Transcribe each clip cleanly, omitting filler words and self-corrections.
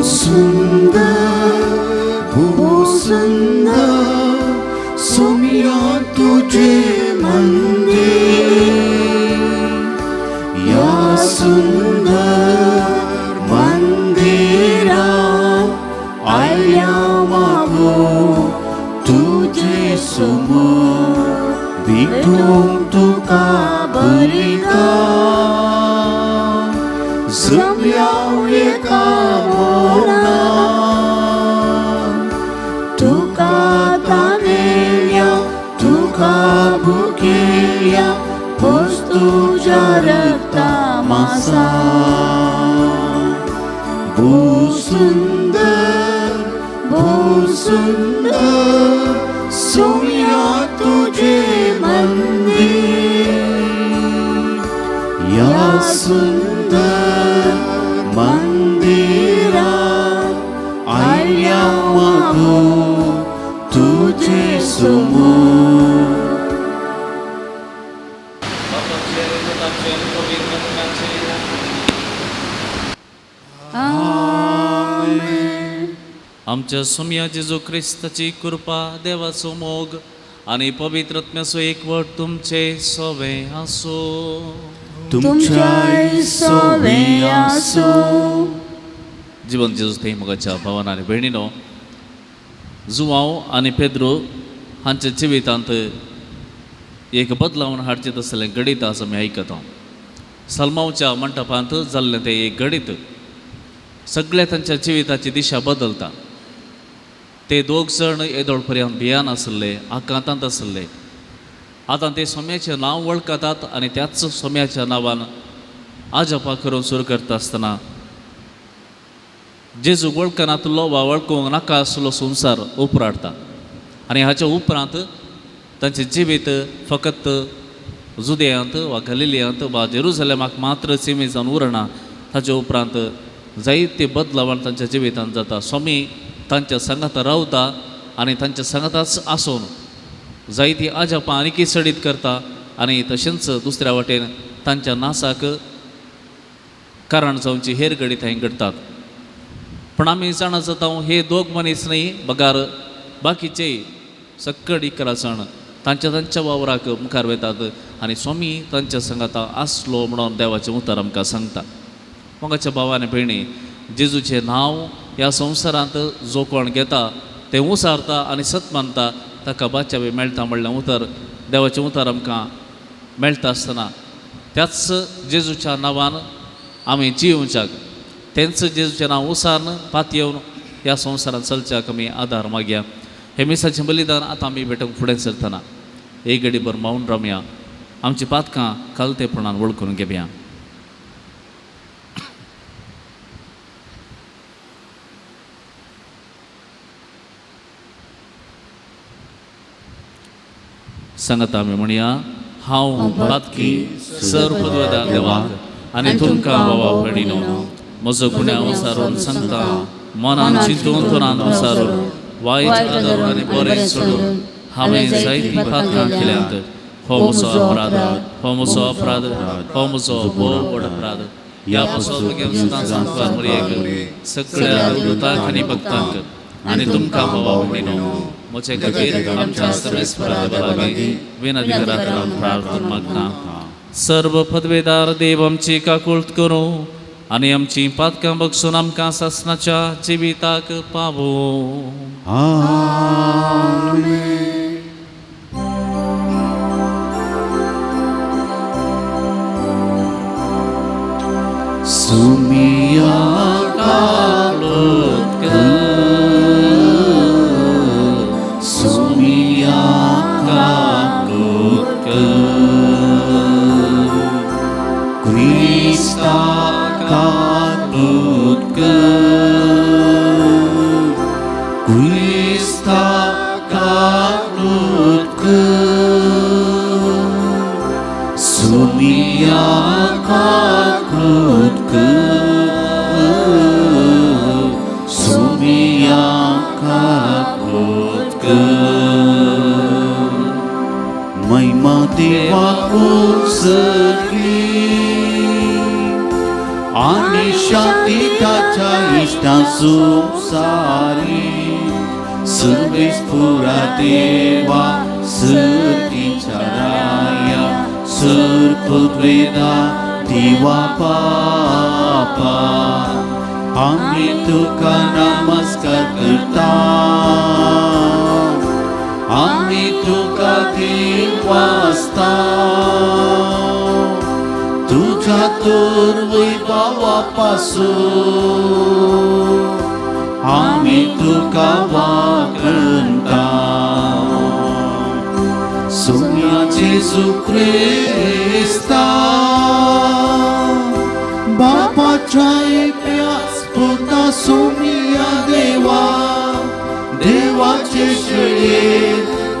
सुंदर भोव सुंदर सोम्या तुझे मंदिर या सुंदर मंदिरा आयल्या मागो तुझे समोर भेटूंक तुका बरिता जमया एका मोना तुका तानेल्या तुका भुकेल्या पोस तुज्या रक्ता मासा भोव सुंदर सोम्या तुझे मंदिर या सुंदर मंदिरा आयल्या मागो तुझे समोर. बापाचे आनी पुताचे आनी पवित्र आत्म्याचे. आमच्या सोम्या जेजू क्रिस्ताची कृपा, देवाचो मोग आनी पवित्र आत्म्याचो एकवट तुमचे सोवे आसूं. तुमच्याय सोवे आसूं. जिवन जेजू थंय मोगाच्या भावान आनी भयणीनो, जुवांव आनी पेद्रो हांच्या जिवितांत एक बदलावन हाडचें तसलें घडीत आसा आमी आयकता. सलमावच्या मंटपांत जाल्लें तें एक घडीत सगळ्या तांच्या जिविताची दिशा बदलता. ते दोग जाण येदोळ पर्यंत भियान आसले, आकांतांत आसले. आतां ते सोम्याचें नांव वळखतात आनी त्याच सोम्याच्या नांवान आजपा करून सुरू करता आसतना जेजू वळखनातलो वा वळखूंक नाका आसलो संवसार उपराडटा आनी हाच्या उपरांत तांचें जिवीत फकत जुदयांत वा गलिलियांत वा जेरुजलेमाक मात्र सीमीत जावन उरना. ताचे उपरांत जायते बदलावान तांच्या जिवितांत जाता. स्वामी तांच्या सांगाता रावता आनी तांच्या सांगाताच आसून जायती आजापां आनीकय सडीत करता आनी तशेंच दुसऱ्या वाटेन तांच्या नासाक कारण जावची हेर घडी थंय घडटात. पण आमी जाणा जाता हे दोग मनीस न्हय बगार बाकीचे सक्कड 11 जाण तांच्या तांच्या वावराक मुखार वतात आनी स्वामी तांच्या सांगाता आसलो म्हणून देवाचें उतर आमकां सांगता. मोगाच्या भावा आनी भयणी, जेजूचें नांव ह्या संवसारांत जो कोण घेता तें उसारता आनी सत मानता ताका बाचावी मेळटा म्हणलें उतर देवाचें उतर आमकां मेळटा आसतना त्याच जेजूच्या नांवान आमी जियोवच्याक, तेंच जेजूचें नांव उसारून पातयेवन ह्या संवसारांत चलच्याक आमी आदार मागया. हे मिसाचें बलिदान आतां आमी भेटूंक फुडें सरतना एक घडीभर मौन रावया, आमची पातकां खालतेपणान वळखून घेवया. सांगता आमी म्हणया, हांव पातकी सर पदवेदार देवाक आनी तुमकां बाबा भयणीनो म्हजो गुन्यांव सारून सांगता, मनान चिंतून तोरान सारून वायट आदरून आनी बरें सोडून हांवें जायतीं पातकां केल्यांत. हो म्हजो अपराध, हो म्हजो अपराध, हो म्हजो भोव व्हड अपराध. ह्या पासत घेवन सदांच सांतवार मरियेक, सगळ्या दूतांक आनी भक्तांक आनी तुमकां बाबा भयणीनो म्हजे खातीर आमच्या सर्वेस्परा देवा लागीं विनंती करात म्हणून प्रार्थना मागता. सर्व पदवेदार देव आमची काकूळत करूं आनी आमची पातकां बक्षून आमकां सासणाच्या जिविताक पावूं. आमेन. सुमिया काकूळत कर, सुमिया काकूळत कर, क्रिस्ता काकूळत कर, क्रिस्ता काकूळत कर, सुमिया काकूळत कर, सुमिया काकूळत कर. महिमा देवाक सगळी आनी शांती ताच्या देवाच्या इश्टां संवसारी सर्वेस्पुरा देवा सर्तीच्या राया सर पदवेदा देवा बापा आमी तुका नमस्कार करता आमी तुका दिवासता तुझ्या तर वैभवा पासून आमी तुका वागणता सोम्या जेजू क्रिस्ता बापाच्या प्यास पुता सोमिया देवा देवाचे शेळये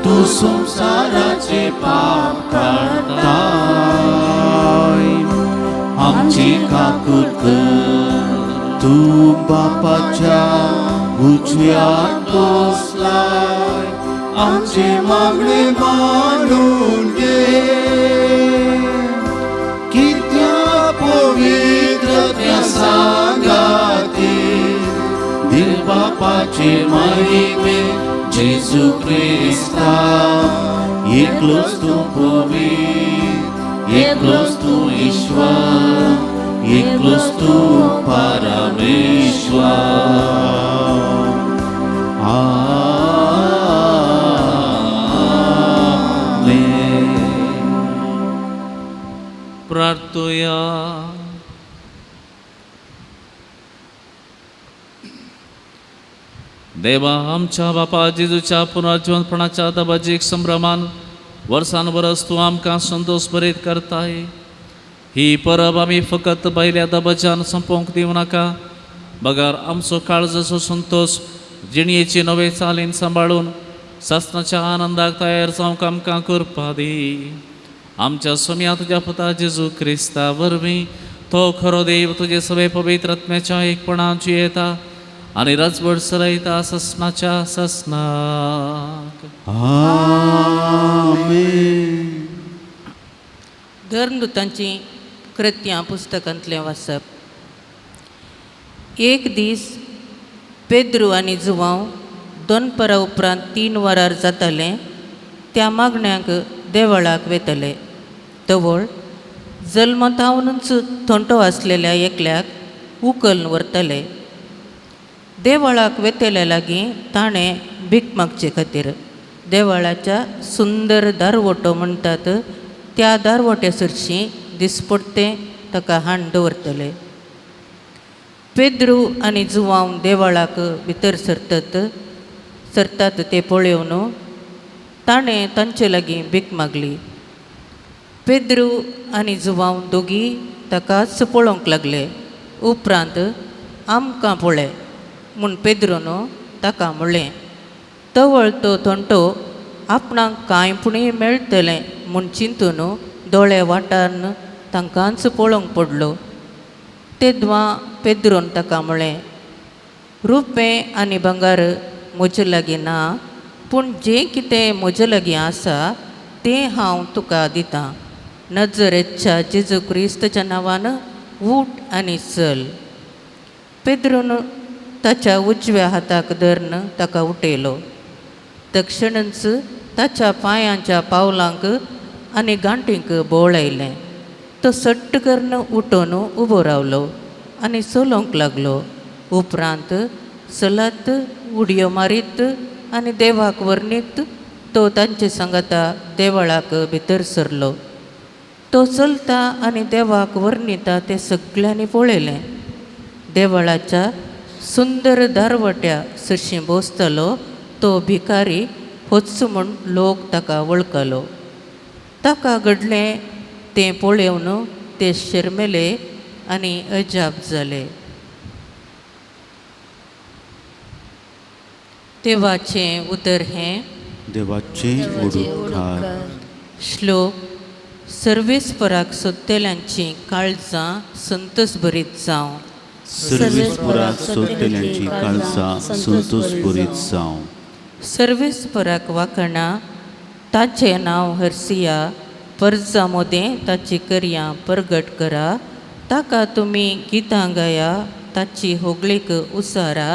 तूं संवसाराचे पाप काडताय आमची काकूत कर तूं बापाच्या उजव्यात बसलाय आमचे मागणे मानून घे कित्या पवित्र त्या सांगाती देव बापाचे महिमे जेजू क्रिस्ता एकलोच तूं पवित्र एकलोच तूं ईश्वर एकलोच तूं परमेश्वर. आमेन. प्रार्थुया. देवा आमच्या बापा जेजूच्या पुनर्जीवनपणाच्या दबाजीक संभ्रमान वर्सान वरस तूं आमकां संतोश भरीत करताय. ही परब आमी फकत भायल्या दबाज्यान संपोवंक दिवं नाका, बगर आमचो काळजाचो संतोश जिणयेची नवे चालीन सांबाळून सासणाच्या आनंदाक तयार जावंक आमकां करपा दी. आमच्या सोम्या तुज्या पुता जेजू क्रिस्ता वरवीं तो खरो देव तुजे सगळे पवित्र आत्म्याच्या एकपणान जियेता आनी राजवट चलयता ससनाच्या ससनाक. आमेन. धर्मदूतांची कृत्यां पुस्तकांतलें वाचप. एक दीस पेद्रू आनी जुवांव दोनपरा उपरांत 3 वरार जातालें त्या मागण्यांक देवळाक वेतले. तवळ जल्मतावनूच थोंटो आसलेल्या एकल्याक उकल व्हरतले. देवळाक वेतल्या लागीं ताणें भीक मागचे खातीर देवळाच्या सुंदर दारवटो म्हणटात त्या दारवट्या सरशीं दिसपडतें ताका हाण दवरतले. पेद्रू आनी जुवांव देवळाक भितर सरतात सरतात ते पळोवन ताणें तांचे लागीं भीक मागली. पेद्रू आनी जुवांव दोगी ताकाच पळोवंक लागले. उपरांत आमकां पळय म्हूण पेद्रून ताका म्हणलें. तवळ तो थोंटो आपणाक कांय पुणी मेळटलें म्हूण चिंतून दोळे वाटान तांकांच पळोवंक पडलो. तेदवां पेद्रून ताका म्हणलें, रुपें आनी भांगर म्हजे लागीं ना, पूण जें कितें म्हजे लागीं आसा तें हांव तुका दितां. नजरेच्या जेजू क्रिस्ताच्या नांवान उठ आनी चल. पेद्रून ताच्या उजव्या हाताक धरून ताका उठयलो. तक्षणच ताच्या पांयांच्या पावलांक आनी गांठींक बोळ आयलें. तो सट्ट करून उठून उबो रावलो आनी चलोवंक लागलो. उपरांत चलत उडयो मारीत आनी देवाक वर्णीत तो तांचे सांगाता देवळाक भितर सरलो. तो चलता आनी देवाक वर्णिता तें सगळ्यांनी पळयलें. देवळाच्या सुंदर दारवट्या सरशीं बसतलो तो भिकारी होच म्हूण लोक ताका वळखलो. ताका घडलें तें पळोवन ते शर्मेले आनी अजाप जाले. देवाचें उतर हें. देवाचें उडकार. श्लोक. सर्वेस्पराक सोदतल्यांची काळजां संतोष भरीत जावं. सर्वेस्पराक सोदतल्यांची काळजां संतोष भरीत जावं. सर्वेस्पराक वाखणा ताचें नांव हरसिया. परजा मोदें ताची करयां परगट करा. ताका तुमी गितां गाया ताची होगळीक उसारा,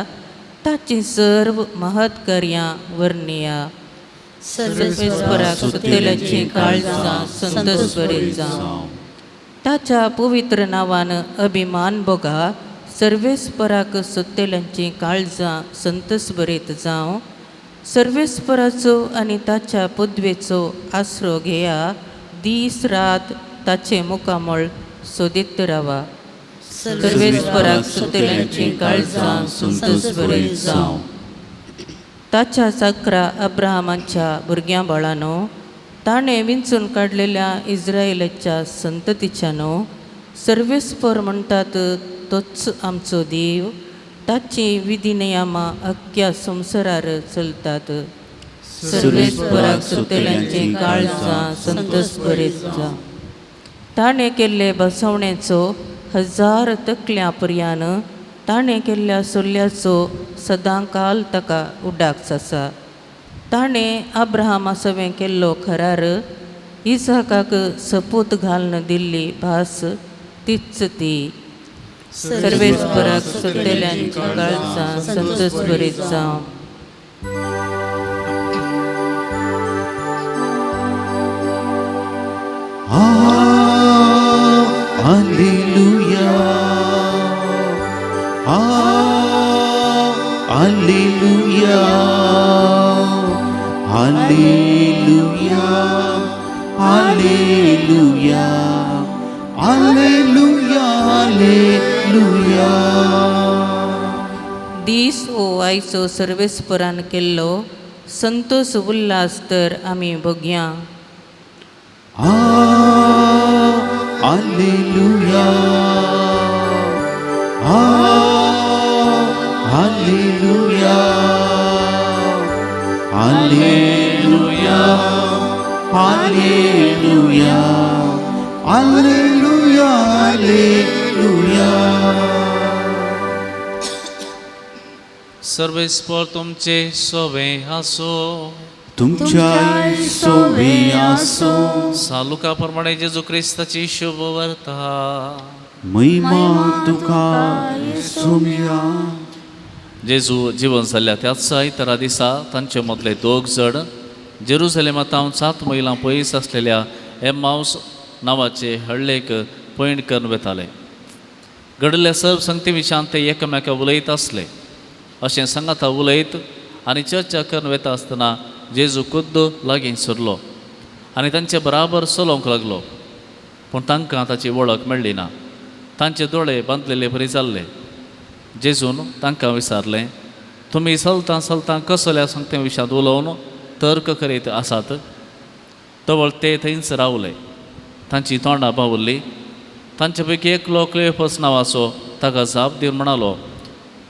ताची सर्व महत्कार्यां वर्णया. सर्वेस्पराक सुतेल्याची काळजां संतोष बरीत जावं. ताच्या पवित्र नांवान अभिमान भोगा. सर्वेस्पराक सोत्तेल्यांची काळजां संतोष बरीत जावं. सर्वेस्पराचो आनी ताच्या पदवेचो आसरो घेया. दीस रात ताचें मुखामळ सोदीत रावा. सर्वेस्पराक सोत्तेल्यांची काळजां संतोष बरीत जावं. ताच्या चाकरा अब्राहमाच्या भुरग्यां बाळांनो, ताणें विंचून काडलेल्या इस्रायलाच्या संततीच्यानो, सर्वेस्पर म्हणटात तोच आमचो देव. ताची विधी नियमां अख्ख्या संवसारार चलतात. सर्वेस्पराक सोतेल्यांची काळजां संतोष बरीत जावं. ताणें केल्ले बसवणेचो 1000 तकल्यां पर्यान, ताणें केल्ल्या सोल्ल्याचो सदांकाल ताका उडाक्स आसा. ताणें अब्राहमा सवें केल्लो खरार, इसाकाक सपूत घालून दिल्ली भास तीच ती. सर्वेस्पराक सोतेल्यांची काळजां संतोष बरीत जावं. Alleluia, Alleluia, Alleluia, Alleluia, Alleluia, Alleluia. दीस ओ आयचो सर्वेस्परान केल्लो संतोष उल्हास तर आमी भोगया. Alleluia, Alleluia, Alleluia, Alleluia, Alleluia, Alleluia. सर्वेस्पर तुमचे सोवे आसो. तुमच्या सोवे आसो. सालुका प्रमाणे जेजू क्रिस्ताची शुभ वार्ता. महिमा तुका सोम्या. जेजू जिवन जाल्ल्या त्याच आयतारा दिसा तांचे मदले दोग जण जेरुजलेमांत 7 मैलां पयस आसलेल्या एम्मावस नांवाचे हळ्ळेक पयण करून वताले. घडिल्ल्या सर्व संगती विशयान ते एकामेका उलयत आसले. अशें सांगाता उलयत आनी चर्चा करून वता आसतना जेजू खुद्द लागीं सरलो आनी तांचे बराबर चलोवंक लागलो. पूण तांकां ताची वळख मेळ्ळी ना. तांचे दोळे बांदलेले परी जाल्ले. जेजून तांकां विचारलें, तुमी चलतां चलतां कसल्या संगते विशयांत उलोवन तर्क करीत आसात? तवळ ते थंयच रावले. तांची तोंडां बावुरली. तांचे पैकी एकलो क्लेफस नांवाचो ताका जाप दिवन म्हणालो,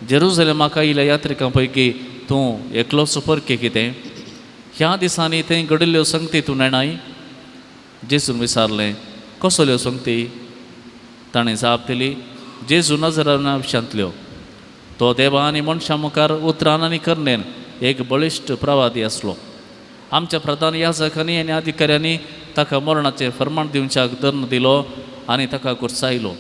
जेरुजलेमाक आयिल्ल्या यात्रिकां पैकी तूं एकलोच परके कितें? ह्या दिसांनी थंय घडिल्ल्यो संगती तूं नेणाय? जेजून विचारलें, कसल्यो संगती? ताणें जाप दिली, जेजू नजराना विशयांतल्यो. तो देवा आनी मनशां मुखार उतरान आनी करणेन एक बळिश्ट प्रवादी आसलो. आमच्या प्रधान याजकांनी आनी अधिकाऱ्यांनी ताका मरणाचें फर्माण दिवच्याक दंड दिलो आनी ताका कुर्सायलो.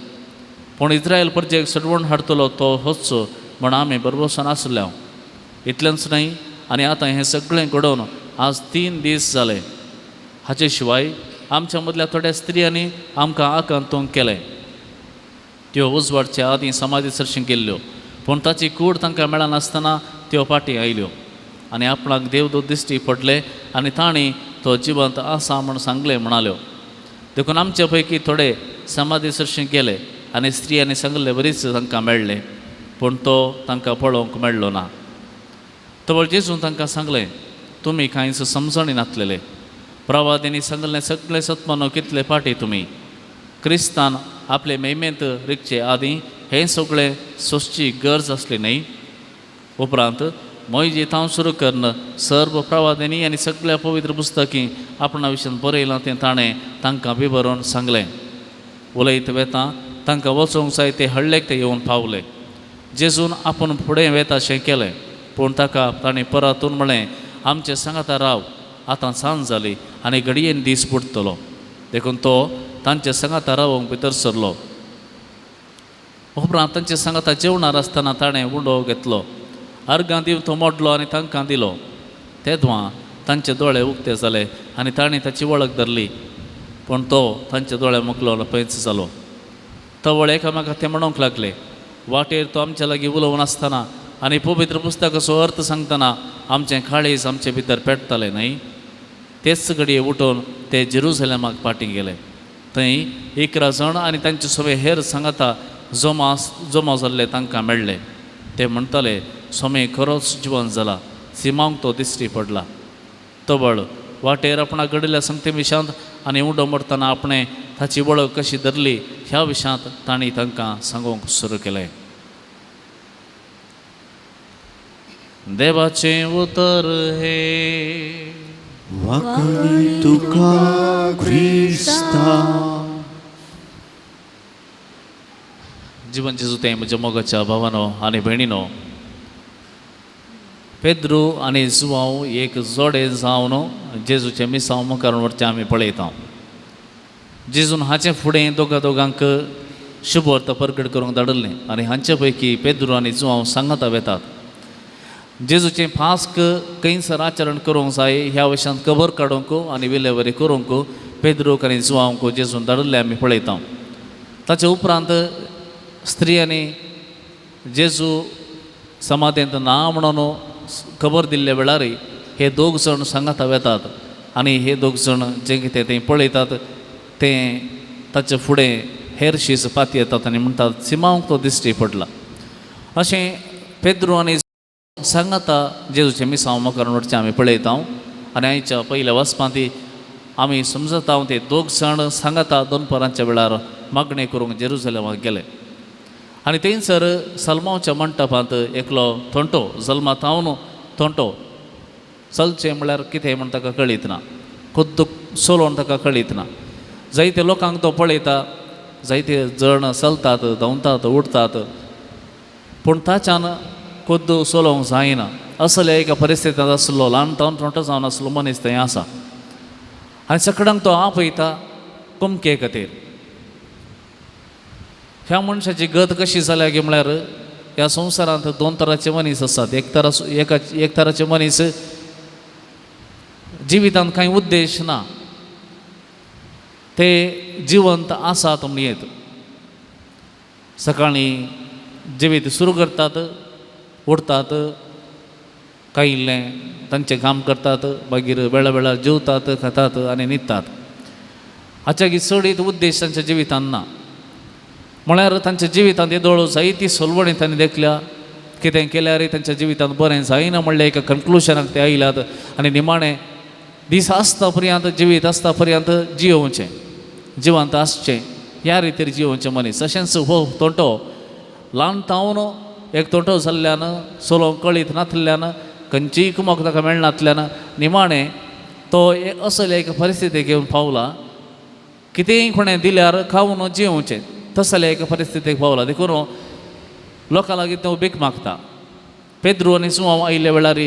पूण इस्रायल परजेक सडवण हाडटलो तो होच म्हण आमी बरबसान आसले. इतलेंच न्हय, आनी आतां हें सगळें घडोवन आज 3 दीस जाले. हाचे शिवाय आमच्या मदल्या थोड्या स्त्रियांनी आमकां आकांतूंक केलें. त्यो उजवाडच्या आदीं समाधी सरशीं गेल्ल्यो, पूण ताची कूड तांकां मेळनासतना त्यो फाटीं आयल्यो आनी आपणाक देवदूत दिश्टी पडले आनी तांणी तो जिवंत आसा म्हूण सांगलें म्हणाल्यो. देखून आमचे पैकी थोडे समाधी सरशीं गेले आनी स्त्रियांनी सांगले बरीच तांकां मेळ्ळें, पूण तो तांकां पळोवंक मेळ्ळो ना. तवळ जेजून तांकां सांगलें, तुमी कांयच समजणी नासलेले. प्रवाद्यांनी सांगलें सगळें सत्मानो कितले फाटीं तुमी. क्रिस्तान आपले मेमेंत रिगचे आदीं हें सगळें सोंसची गरज आसली न्हय. उपरांत मोयजे थावन सुरू करून सर्व प्रवाद्यांनी आनी सगळ्या पवित्र पुस्तकी आपणा विशयान बरयलां तें ताणें तांकां विवरून सांगलें. उलयत वेता तांकां वचोंक जाय ते हळ्ळेक ते येवन पावले. जेजून आपूण फुडें वेता अशें केलें, पूण ताका ताणें परतून म्हळें, आमचे सांगाता राव, आतां सांज जाली आनी घडयेन दीस बुडटलो. देखून तो तांचे सांगाता रावंक भितर सरलो. उपरांत तांचे सांगाता जेवणार आसतना ताणें उंडो घेतलो, अर्गां दिवन तो मोडलो आनी तांकां दिलो. तेदवां तांचे दोळे उक्ते जाले आनी ताणें ताची वळख धरली, पूण तो तांच्या दोळ्या मुखलो पयच जालो. तवळ एकामेका ते म्हणूंक लागले, वाटेर तो आमच्या लागीं उलोवन आसतना आनी पवित्र पुस्तकाचो अर्थ सांगतना आमचें काळीज आमचे भितर पेटतालें न्हय. तेच घडये उठून ते जेरुजलेमाक फाटीं गेले. थंय 11 जाण आनी तांचे सगळे हेर सांगाता जमा जमा जाल्ले तांकां मेळ्ळे. ते म्हणटाले, स्वामी खरोच जिवन जाला, सिमांक तो दिश्टी पडला. तवळ वाटेर आपणाक घडिल्ल्या संगते विशांत आनी उंडो मोडटना आपणें ताची वळख कशी धरली ह्या विशांत तांणी तांकां सांगूंक सुरू केलें. देवाचें उतर हें. वाकणी तुका क्रिस्ता. जिवन जेजू तें म्हज्या मोगाच्या भावानो आनी भयणीनो, पेद्रू आनी जुवांव एक जोडे जावन जेजूचें मिसांव मुखार व्हरचें आमी पळयता. जेजून हाचें फुडें दोगा दोगांक शुभवार्ता परगट करूंक धाडिल्लें आनी हांचे पैकी पेद्रू आनी जुवांव सांगाता वेतात. जेजूचें फास्क खंयसर आचरण करूंक जाय ह्या विशयांत खबर काडूंक आनी विलेवरी करूंक पेद्रूक आनी जुवांक जेजून धाडिल्लें आमी पळयता. ताचे उपरांत स्त्रियांनी जेजू समाधेंत ना म्हणून खबर दिल्ल्या वेळार हे दोग जाण सांगाता वेतात आनी हे दोग जाण जें कितें तें पळयतात तें ताचे फुडें हेर शीस पाती येतात आनी म्हणटात सिमांवक तो दिश्टी पडला. अशें पेद्रू आनी सांगाता जेजूचें मिसांव मुखार व्हरचें आमी पळयता. आनी आयच्या पयल्या वाचपांत आमी समजता ते दोग जाण सांगाता दोनपरांच्या वेळार मागणें करूंक जेरुजलेमाक गेले आनी थंयसर सलमांवच्या मंटपांत एकलो थोंटो जल्मा थावन थोंटो चलचें म्हळ्यार कितें म्हण ताका कळीत ना, खुद्द चलोवन ताका कळीत ना. जायते लोकांक तो पळयता, जायते जण चलतात, धांवतात, उठतात, पूण ताच्यान खुद्द चलोवंक जायना. असल्या एका परिस्थितींत आसलो ल्हान तावन थोंटो जावन आसलो मनीस थंय आसा आनी सगळ्यांक तो आपयता कुमके खातीर. ह्या मनशाची गत कशी जाल्या की म्हळ्यार ह्या संवसारांत दोन तरांचे मनीस आसात. एक तराचे मनीस जिवितांत कांय उद्देश ना, ते जिवंत आसात म्हण येत. सकाळीं जिवीत सुरू करतात, उठतात, कांय इल्लें तांचें काम करतात, मागीर वेळा वेळार जेवतात, खातात आनी न्हिदतात. हाच्या चडीत उद्देश तांच्या जिवितांत ना. म्हळ्यार तांच्या जिवितांत येदोळ जायती सोलवणी तांणी देखल्या, कितें केल्यार तांच्या जिवितांत बरें जायना म्हणलें एका कन्क्लुजनाक ते आयल्यात आनी निमाणें दीस आसता पर्यंत जिवीत आसता पर्यंत जियोवचें, जिवंत आसचें ह्या रितीर जियोवचें मनीस. तशेंच हो तोंटो ल्हान तावन एक तोंटो जाल्ल्यान चलोवंक कळीत नासल्यान खंयचीय कुमक ताका मेळनासल्यान निमाणें तो असले एका परिस्थितीक घेवन पावला. कितेंय कोणें दिल्यार खावन जियोवचें तसल्या एका परिस्थितीक पावला. देखून लोकां लागीं तो भीक मागता. पेद्रू आनी जुवांव आयिल्ल्या वेळार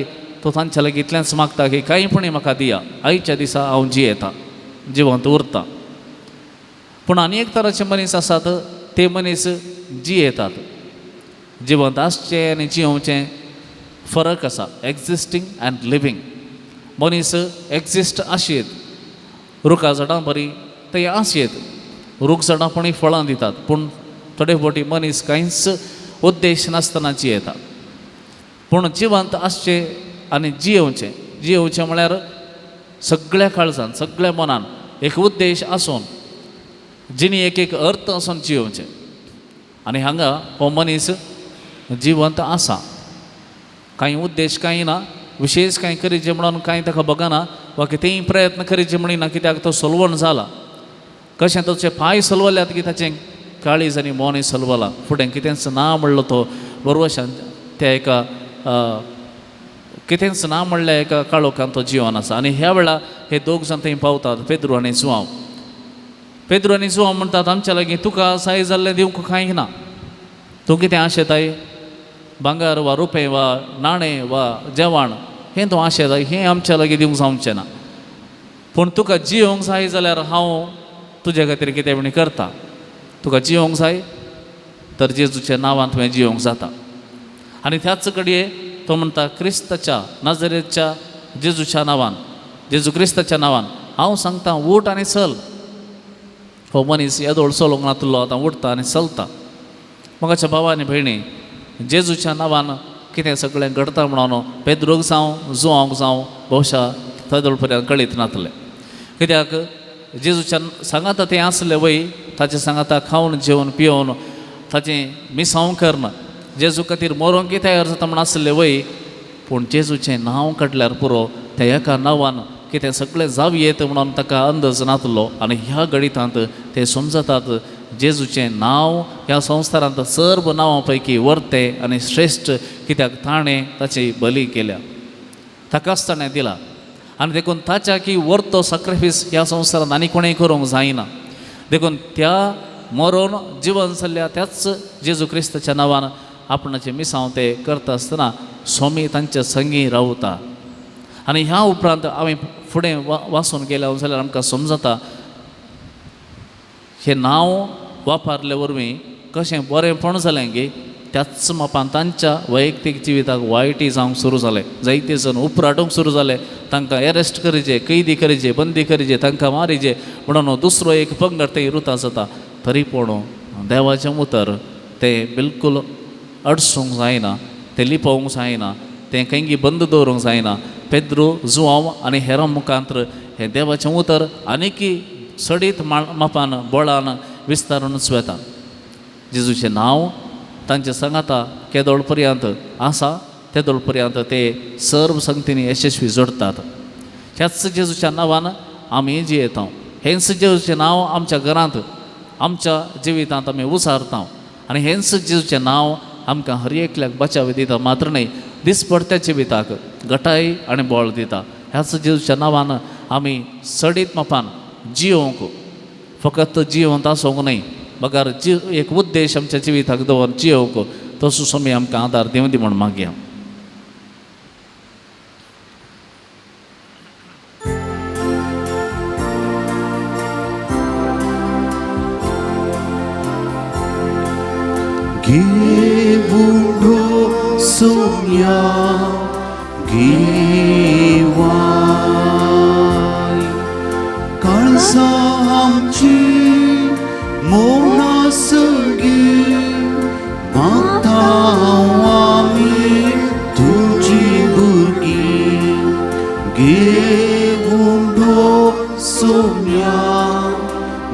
तो तांच्या लागीं इतलेंच मागता की कांय पण म्हाका दिया, आयच्या दिसा हांव जियेता, जिवंत उरता. पूण आनी एक तराचे मनीस आसात, ते मनीस जियेतात. जिवंत आसचें आनी जियोवचें फरक आसा. Existing and living. मनीस एक्झिस्ट आसयेत, रुखा झाडां बरी ते आसयेत, रूख झाडां पण फळां दितात, पूण थोडे फावटी मनीस कांयच उद्देश नासतना जियेता. पूण जिवंत आसचें आनी जियोवचें, जियोवचें म्हळ्यार सगळ्या काळजान सगळ्या मनान एक उद्देश आसून जिणी एक एक अर्थ आसून जियोवचें. आनी हांगा हो मनीस जिवंत आसा, कांय उद्देश कांय ना, विशेश कांय करीचे म्हणून कांय ताका बगना वा कितेंय प्रयत्न करीचे म्हणिना, कित्याक तो सोलवण जाला. कशें ताचे पांय सलवल्यात की ताचें काळीज आनी मोनय सलवलां. फुडें कितेंच ना म्हणलो तो बरोवशान त्या एका कितेंच ना म्हणल्या एका काळोखान तो जिवन आसा. आनी ह्या वेळार हे दोग जाण थंय पावतात, पेद्रू आनी जुवांव. पेद्रू आनी जुवांव म्हणटात, आमच्या लागीं तुका साय जाल्लें दिवंक कांय ना, तूं कितें आशेताय, भांगर वा रुपें वा नाणें वा जेवण हें तूं आशेताय, हें आमच्या लागीं दिवंक जावचें ना, पूण तुका जियोंक जाय जाल्यार हांव तुजे खातीर कितें म्हण करता. तुका जियोंक जाय, तर जेजूच्या नांवान तुवें जियोंक जाता. आनी त्याच घडये तो म्हणटा क्रिस्ताच्या नाजरेच्या जेजूच्या नांवान, जेजू क्रिस्ताच्या नांवान हांव सांगता उठ आनी चल. हो मनीस येदोळ चलोवंक नातलो, आतां उठता आनी चलता. मोगाच्या भावा आनी भयणी, जेजूच्या नांवान कितें सगळें घडता म्हणून पेद्रूक जावं जुवांक जावं भोवशा तेदोळ पर्यंत कळीत नातलें. कित्याक जेजूच्या सांगाता तें आसलें वय, ताचे सांगाता खावन जेवन पियोवन ताचें मिसांव करना, जेजू खातीर मरोंक तयार जाता म्हण आसलें वय. पूण जेजूचें नांव काडल्यार पुरो, त्या एका नांवान कितें सगळें जावं येत म्हणून ताका अंदाज नातलो. आनी ह्या गणितांत ते समजतात जेजूचें नांव ह्या संवसारांत सर्व नांवां पैकी वर्तें आनी श्रेश्ठ, कित्याक ताणें ताची बली केल्या, ताकाच ताणें दिला. आनी देखून ताच्या की वर्तो सॅक्रिफीस ह्या संवसारांत आनी कोणें करूंक जायना. देखून त्या मरोन जिवन जाल्ल्या त्याच जेजू क्रिस्ताच्या नांवान आपणाचें मिसांव ते करता आसतना स्वामी तांच्या संगी रावता. आनी ह्या उपरांत आमी फुडें वाचून गेल्या जाल्यार आमकां समजता हें नांव वापरले वरवीं कशें बरेंपण जालें गे, त्याच मापान तांच्या वैयक्तीक जिविताक वायटी जावंक सुरू जालें. जायते जण उपराटूंक सुरू जाले, तांकां एरेस्ट करीजे, कैदी करीजे, बंदी करीजे, तांकां मारीजे म्हणून दुसरो एक पंगड ते रुता जाता. तरी पूण देवाचें उतर तें बिलकूल अडसूंक जायना, तें लिपोवंक जायना, तें खंयगी बंद दवरूंक जायना. पेद्रू जुवांव आनी हेरां मुखांत्र हें देवाचें उतर आनीकी सडीत मापान बळान विस्तारूनच वता. जेजूचें नांव तांचे सांगाता केदोळ पर्यंत आसा तेदोळ पर्यंत ते सर्व संगतींनी यशस्वी जोडटात. ह्याच जेजूच्या नांवान आमी जियेता, हेंच जेजूचें नांव आमच्या घरांत आमच्या जिवितांत आमी उचारता आनी हेंच जेजूचें नांव आमकां हर एकल्याक बचाव दिता मात्र न्हय, दिसपडत्या जिविताक गटाय आनी बळ दिता. ह्याच जेजूच्या नांवान आमी सडीत मापान जियोवंक, फकत जिवंत आसूंक न्हय, बगर जी एक उद्देश आमच्या जिविताक दवर जियोवंक, तसो स्वामी आमकां आदार दिवं दी म्हूण मागया. घेवूंडो सोम्या घेवाय काळसा आमची मोना सगी मागता आमी तुजी भुरगीं. घेवूंडो सोम्या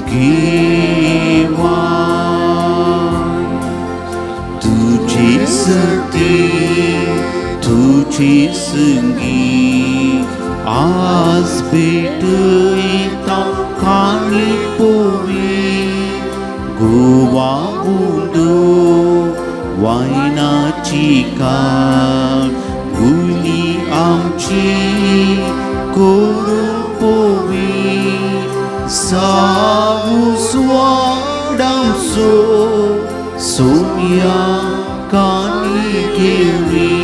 घेवाय तुझी सती तुझी संगी आज भेटयता काणी पोवी गोवा उंडो वायनाची काळ गुली आमची करूं पोवी सावू स्वाडामसो सोम्या काणी घेवी.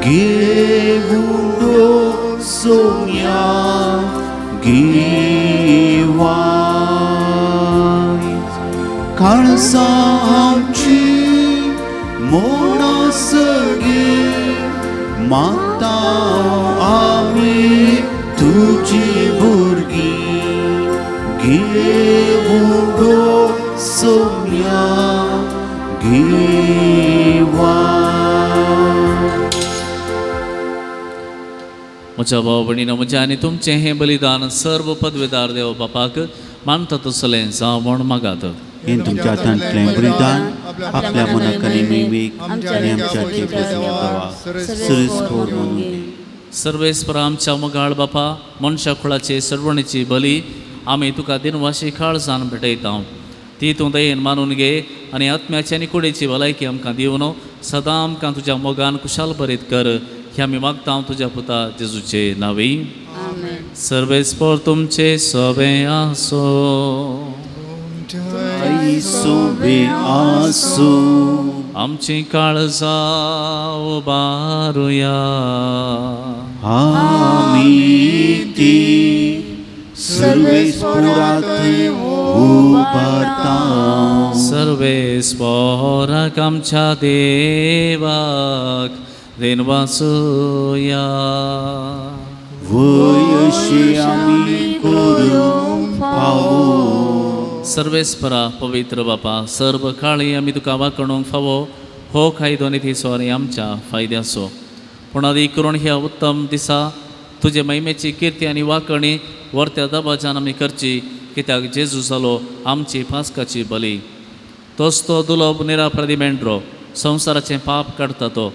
घेवूंडो सोम्या घेवाय काळसा आमची मोना सगी मागता आमी तुजी भुरगीं. घेवूंडो सोम्या घेवाय. म्हज्या भाव भयणीनो, म्हजें आनी तुमचें हें बलिदान सर्व पदवेदार देव बापाक मानता तसलें जावं म्हूण मागात. हें तुमच्या हातांतलें बलिदान आपल्या मनाक आनी मेवीक आनी आमच्या देवा सुरेस्पोर म्हणून. सर्वेस्पर आमच्या मोगाळ बापा, मनशा कुळाचे सरवणीची बली आमी तुका दिनवाशी काळजान भेटयता, ती तूं दयेन मानून घे आनी आत्म्याची आनी कुडीची भलायकी आमकां दिवन सदां आमकां तुज्या मोगान कुशाल बरीत कर, हे आमी मागता तुज्या पुता जेजूचे नांवी. सर्वेस्पर तुमचे सवे आसो. सोबे आसो. आमची काळजां उबारुया. आमी ती सर्वेस्पोराथंय उबारता. सर्वेस्पोराक आमच्या देवाक देनवासुया. वय अशें आमी करूंक फावो. सर्वेस्परा पवित्र बापा, सर्व काळी आमी तुका वाकणूंक फावो हो कायदो नितीचो आनी आमच्या फायद्याचो. पूण आदी करून ह्या उत्तम दिसा तुजे महिमेची किर्ती आनी वाकणी वर्त्या दबाज्यान आमी करची, कित्याक जेजू जालो आमची पास्काची बली. तोच तो दुलोब निरापराधी मेंढरो संवसाराचें पाप काडटा तो.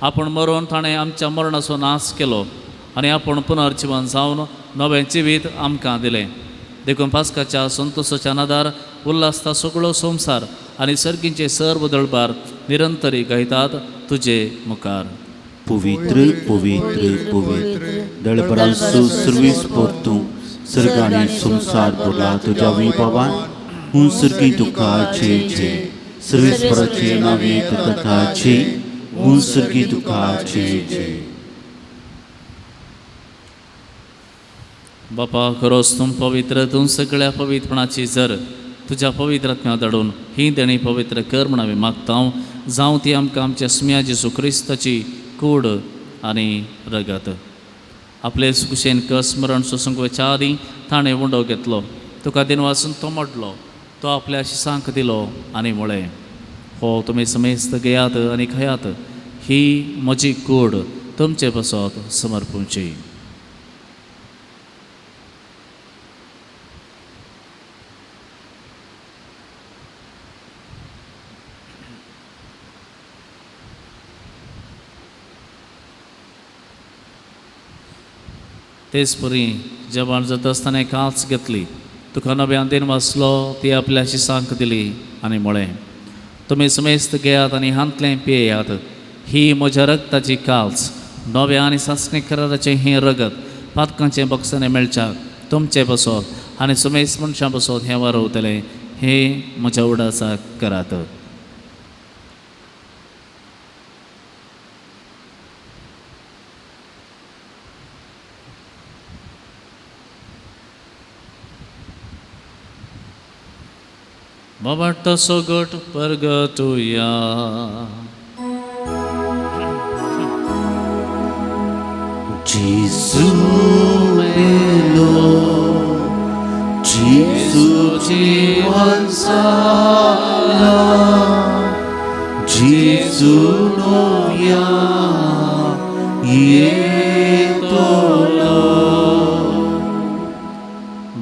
आपूण मरोन ताणें आमच्या मरणाचो नाश केलो आनी आपूण पुनर्जिवन जावन नवें जिवीत आमकां दिलें. देखून पास्काच्या संतोसाच्या नादार उल्हासता सगळो संवसार आनी सर्गींचे सर्व दळबार निरंतरी गायतात तुजे मुखार. पवित्र पवित्र पवित्र दळबरांचो सर्वीस तूं सर्ग आनी संवसार भरला तुज्या विभावान. हूं सर्गी तुका जे जे सर्वेस्पराचे नांवे तुका जे हूं सर्गी तुका जे जे. बापा, खरोच तूं पवित्र, तूं सगळ्या पवित्रपणाची जर तुज्या पवित्र आत्म्या धाडून ही देणी पवित्र कर म्हण आमी मागता. जावं ती आमकां आमच्या सुम्या जेजू क्रिस्ताची कूड आनी रगत. आपले कुशेन कस मरण सोसूंक वयच्या आदीं ताणें उंडो घेतलो, तुका दिनवासून तो मोडलो, तो आपल्या शिसांक दिलो आनी म्हळें, हो तुमी समेस्त घेयात आनी खायात, ही म्हजी कूड तुमचे पासत समर्पूची. तेच परी जेवण जाता आसतना कांच घेतली, तुका नव्यान दिन वाचलो, ती आपल्या शिसांक दिली आनी म्हळें, तुमी समेस्त घेयात आनी हांतलें पियेयात, ही म्हज्या रक्ताची काल्स, नव्या आनी सासणी कराराचें हें रगत पातकांचें बक्षाणें मेळच्याक तुमचें बसत आनी समेस्त मनशां बसत हें वारवतलें, हें म्हज्या उडासाक करात. बाबा सोगट परगटुया. जेजू मेलो, जेजू जिवन जाला, जेजू नव्या येतलो.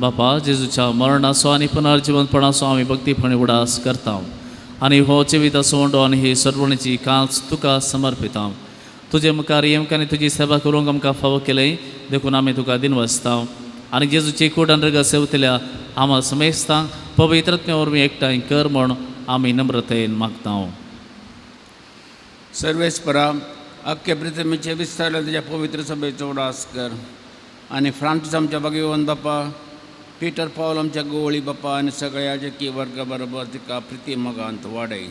बापा, जेजूच्या मरणाचो आनी पुनर्जिवनपणाचो आमी भक्तीपणी उडास करता आनी हो जिविताचो उंडो आनी ही सर्वणीची कांच तुका समर्पिता. तुजे मुखार येवंक आनी तुजी सेवा करूंक आमकां फावो केलें देखून आमी तुका दिनवासता आनी जेजूची कूड आनी रगत सेवतल्या आमा समेस्तांक पवित्र आत्म्या वरवीं एकठांय कर म्हूण आमी नम्रतेन मागता. सर्वेस्परा, अख्खे पृथ्वीचे विस्तारले तुज्या पवित्र सभेचो उडास कर आनी फ्रांसीस आमच्या भाग्यवंत बापा, पिटर पावल आमच्या गोवळी बापा आनी सगळ्या राजकीय वर्गा बरोबर तिका प्रिती मोगांत वाडय.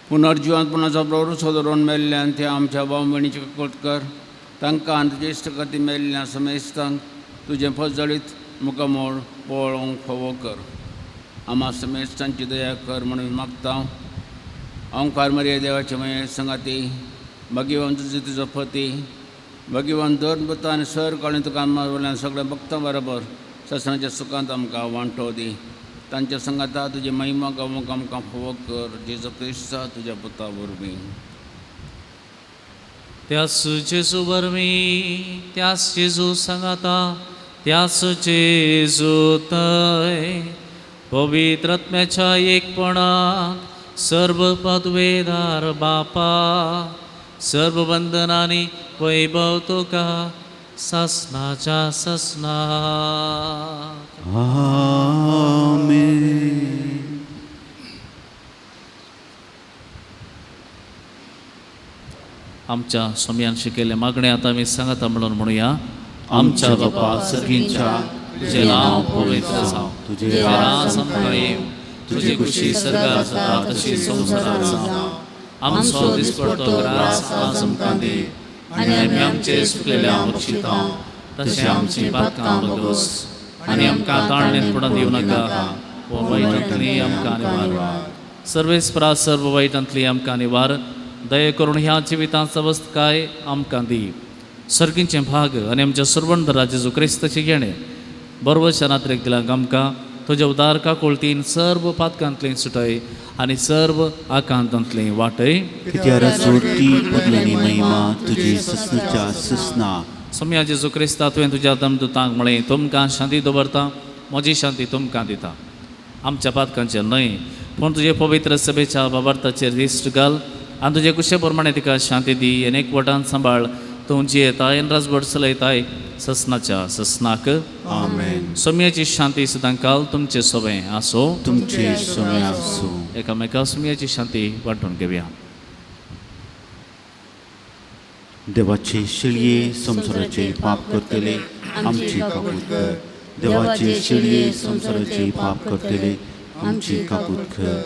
पुनर्जिवन पुणाचो प्रवृत्त दवरून मेल्ल्यान ते आमच्या भाव भयणीची कळत कर, तांकां आनी तुजे इश्टगती मेल्ल्या समेस्तांक तुजें फजळीत मुखामोळ पळोवंक फावो कर. आमा समेस्तांची दया कर म्हणून मागता. ओंकार मरिया देवाचे मये संगाती, भाग्यवंत तुजो पती, भाग्यवंत धर्म पुता आनी सर कळ्ळें तुका वयल्यान सगळ्या भक्तां बरोबर ससनाच्या सुखांत आमकां वांटो दी. तांच्या संगाता तुजी महिमा गावंक आमकां फावो कर, जेजू क्रिस्ता तुज्या पुता वरवीं. त्याच जेजू वरवीं, त्याच जेजू सांगाता, त्याच जेजू तय पवित्र आत्म्याच्या एकपणांत सर्व पदवेदार बापा, सर्व बंधनांनी वैभव तुका ससनाच्या ससनात. आमेन. आमच्या स्वाम्यान शिकयल्ले मागणे आतां आमी सांगाता म्हणून म्हणुया. आमच्या बापा सर्गींच्या, तुजें नांव पवित्र जावं, तुजें तुजें राज राज आमकां येवं, तुजी खुशी सर्गार जाता तशी संवसारार जावं. आमचो दिसपडतो ग्रास आज आमकां दी आनी आमी आमचे सुकलेल्या बक्षिता तशें आमची पातकां बगोस, आनी आमकां ताळणेपणां दिवं नाका, हो वायटांतली आमकां निवार. सर्वेस्परा सर्व वायटांतली आमकां निवार. दया करून ह्या जिवितांत सवस्तकाय आमकां दी. सर्गींचें भाग आनी आमच्या सर्वंदरा जेजू क्रिस्ताचें घेणें बरोबर नात्रेक दिलांक आमकां तुज्या उदार काकुळतीन सर्व पातकांतलें सुटय आनी सर्व आकांतांतलें वाटय. कित्यार सोडती पदवी महिमा तुजी ससनाच्या ससना. सोम्या जेजू क्रिस्ता, तुवें तुज्या दमदुतांक म्हळें, तुमकां शांती दवरता, म्हजी शांती तुमकां दिता. आमच्या पातकांचेर न्हय पूण तुजे पवित्र सभेच्या बाबार्थाचेर दिश्ट घाल आनी तुजे कुशे प्रमाणे तिका शांती दी आनी एकवटान सांबाळ. तूं जियेताय आनी राजवट चलयताय ससनाच्या ससनाक. आमेन. सोम्याची शांती सदां काल तुमचे सोबें आसो. तुमचे सोम्या आसूं. एकामेका सोम्याची शांती वांटून घेवया. देवाचे शिळये संवसाराचे पाप करतले आमची काकूत कर. देवाचे शिळये संवसाराचे पाप करतले आमची काकूत कर.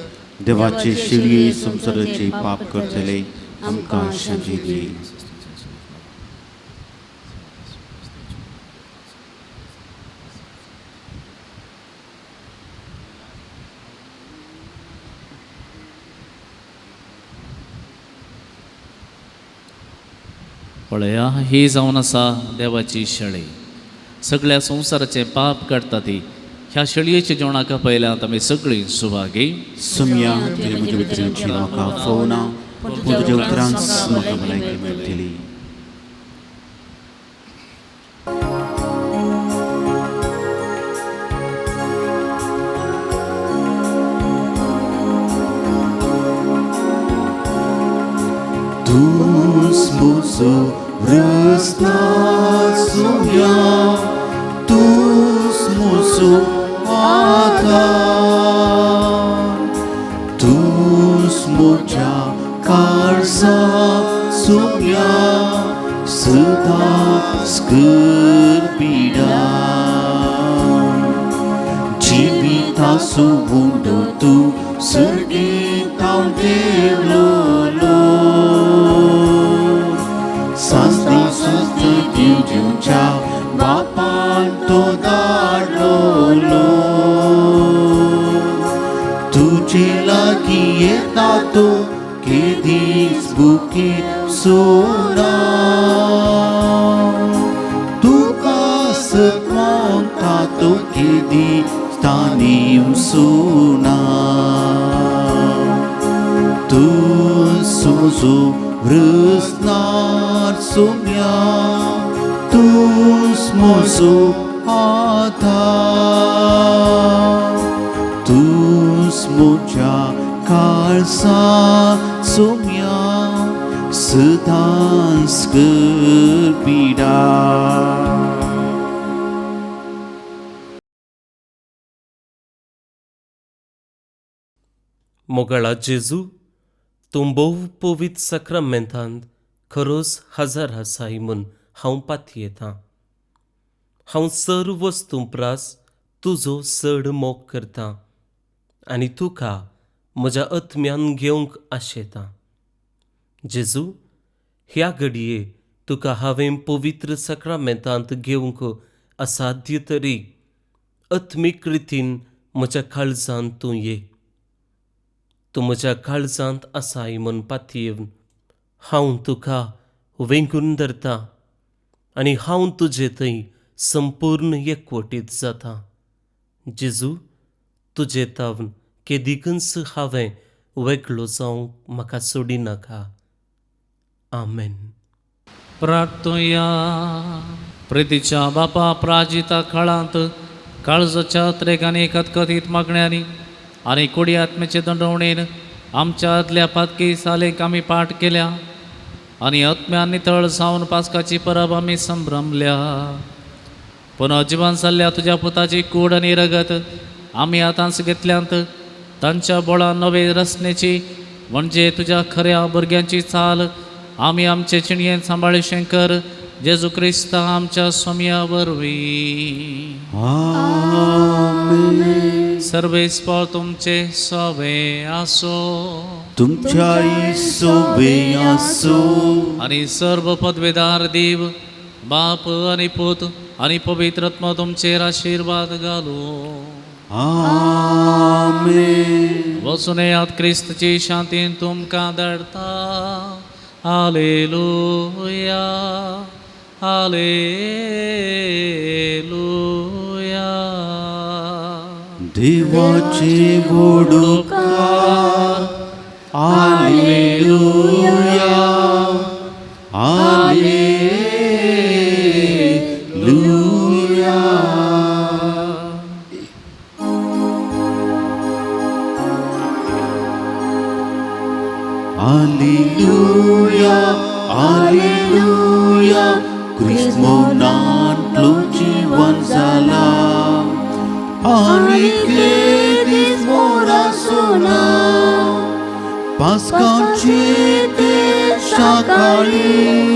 देवाचे शिळये संवसाराचे पाप करतले आमकां शांती दी. पळया, ही जावन आसा देवाची शेळी, सगळ्या संवसाराचें पाप काडटा ती. ह्या शेळयेच्या जेवणाक पळयल्यात आमी सगळीं सुभागी. सुम्या, तुवें म्हज्या भितरची म्हाका फोवना, पूण तुज्या उतरांच म्हाका भलायकी मेळटली. तूंच म्हजो रस्ता सुम्या, तूंच म्हजो आधार, तूंच म्हज्या काळजा सुम्या, सदांच कर पिडा. जिविताचो उंडो तूं सर्गीत देवलो, सासणी सुस्ती दिवच्या बापान तो धाडलोलो. तुजे लागीं येता तो केदीच बुकी सोना, तुका सतवंता तो केदी तानीम सोना. तूं सुजो वृसनार सुम्या, तूंच म्हजो आधार, तूंच म्हज्या काळजा सुम्या, सदांच कर पिडा. मोगाळा जेजू, तूं भोव पवित्र साक्रामेंतांत खरोच हजर आसाय म्हूण हांव पातयेतां. हांव सर्व वस्तूं प्रास तुजो चड मोग करतां आनी तुका म्हज्या आत्म्यान घेवंक आशेतां. जेजू, ह्या घडये तुका हांवें पवित्र साक्रामेंतांत घेवंक असाध्य तरी आत्मीक रितीन म्हज्या काळजांत तूं ये. तूं म्हज्या काळजांत आसाय म्हूण पातयेवन हांव तुका वेंगून धरतां आनी हांव तुजे थंय संपूर्ण एकवटीत जाता. जेजू, तुजे तावन केदिकूच हांवें वेगळो जावंक म्हाका सोडिनाका. आमेन. प्रार्थुया. प्रितीच्या बापा, प्राजिता काळांत काळजाच्या त्रेगांनी कथकथीत मागण्यांनी आनी कोडी आत्म्याचे दंडवणेन आमच्या आदल्या पातकी सालेक आमी पाठ केल्या आनी आत्म्यान नितळ जावन पास्काची परब आमी संभ्रमल्या. पुनः जिवन जाल्ल्या तुज्या पुताची कूड आनी रगत आमी आतांच घेतल्यांत. तांच्या बोळान नवे रचनेची म्हणजे तुज्या खऱ्या भुरग्यांची चाल आमी आमचे चिणयेन सांबाळशें कर. जेजू क्रिस्ता आमच्या सोम्या वरवीं. आमेन. सर्वेस्पळ तुमचे सोबे आसो. तुमच्याय सोबे आसूं. आनी सर्व पदवेदार देव बाप आनी पूत आनी पवित्र आत्मा तुमचेर आशिर्वाद घालूं. आमेन. वचून येयात, क्रिस्तची शांतीन तुमकां धाडता. आलेलुया, आलेलुया. देवाचे व्हड उपकार. आलेलुया, आलेलुया. आलेलुया, आलेलुया. क्रिस्मोनांतलो जीवन जाला आनी दीस मोरा सोना. पास्कांचे ते सकाळी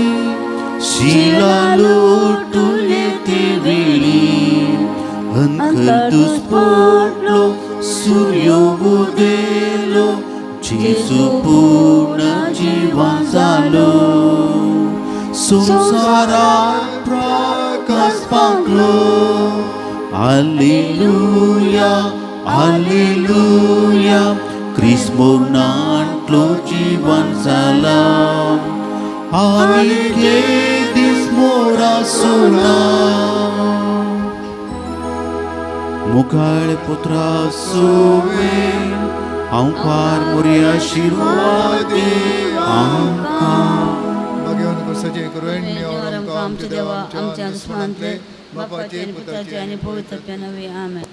शिला लोटुले ते वेळी अंकर दुस्पडलो, सूर्य उदेलो, जेजू पूर्ण जीवन जालो. संवसारात प्रकाश पांगलो. आलेलुया, आलेलुया. क्रिस्मोनांतलो जीवन जाला आनी दीस मोरा सोना. मुखाळ पुत्रा सोवे हांव मोरी आशिर्वाद आमकां. भाग्यवान वर्साचे करुण्य आमकां आमच्या देवा आमच्या दुस्मानांतले बापाचे, पुताचे आनी पवित्र नावे. आमेन.